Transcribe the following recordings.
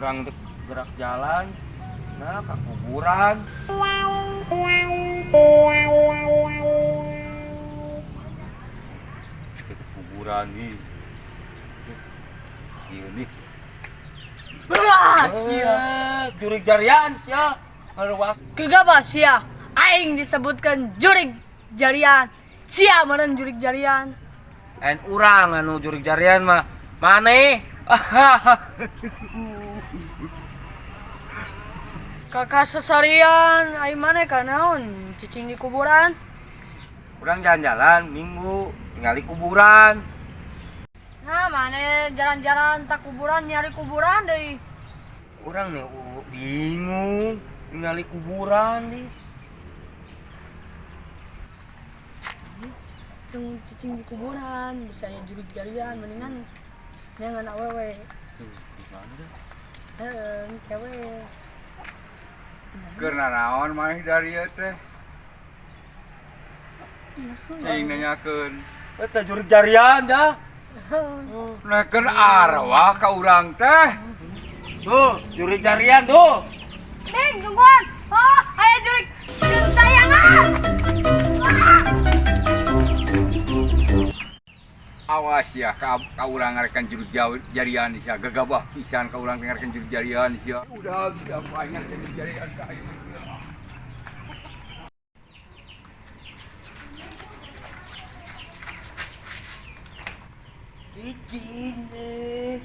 Urang dek gerak jalan. Nah, ke kuburan. Ke kuburan nih. Ieu nih. Berat sia. Eh, jurig jarian sia. Ngeluas. Gegabah sia. Aing disebutkan jurig jarian. Sia meureun jurig jarian. En urang anu jurig jarian mah. Maneh. Kakak sesarian, aing maneh ka naon cicing di kuburan? Urang jalan-jalan minggu ningali kuburan. Nah, maneh jalan-jalan tak kuburan nyari kuburan deui. Urang nih bingung ningali kuburan nih. Tung cicing di kuburan, bisa ya jurig jarian mendingan nyangan awewe. Gimana dah? Heeh, kewe. Keur nanaon maneh dari ieu teh? Cing nanyakeun. Eta jurig jarian dah. Nakeun arwah ka urang teh. Tuh, jurig jarian tuh. Ding, tungguan. Oh, aya jurig tayangan. Awas ya ka urang ngarekan jurig jarian sia, gegabah pisan ka urang teh ngarekan jurig jarian sia. Udah bisa aing ngarekan jurig jarian ka aing. Cicing deh.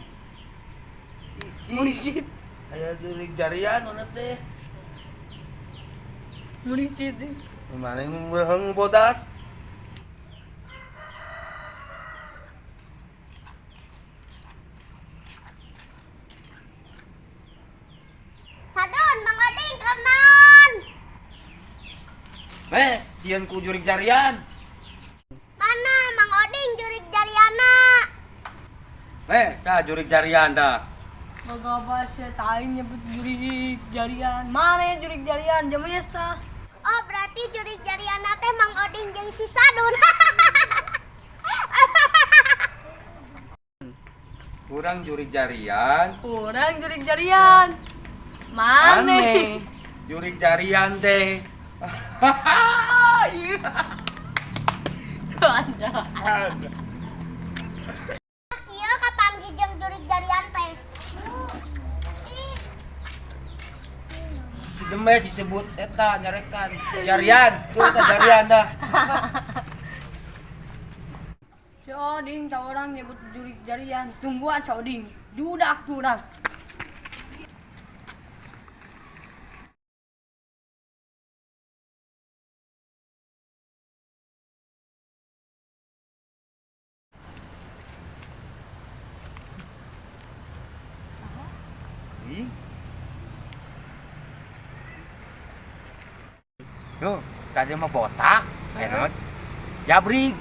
Cicing. Mulisit, Aya jurig jarian mana teh? mulisit. Mana yang beheng bodas? Sadun, Mang Oding, karnaon? Eh, sieun ku jurig jarian. Mana Mang Oding jurig jariana? Eh, tah jurig jarian dah. Gegabah sia aing nyebut jurig jarian. Mana jurig jarian? Jemes tah. Oh, berarti jurig jariana teh Mang Oding jeung si Sadun. Urang jurig jarian. Kurang jurig jarian. Mana? Aneh. Jurig jarian teh. Iya. Kieu kapanggih jeung jurig jarian teh. Ih, Si Demes disebut eta nyarekan jarian. Tuh eta jarian dah. Si Oding tau orang nyebut jurig jarian. Tungguan si Oding. Dudak dudak. Ih. Tuh, tadi mah botak, enak. Jabrig.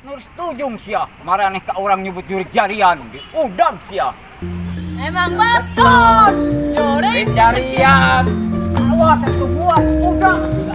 Nur setujung sia, kemarin ka orang nyebut jurig jarian, diudang sia. Emang betul. Jurig Jurig jarian. Awas satu buah, udang sia.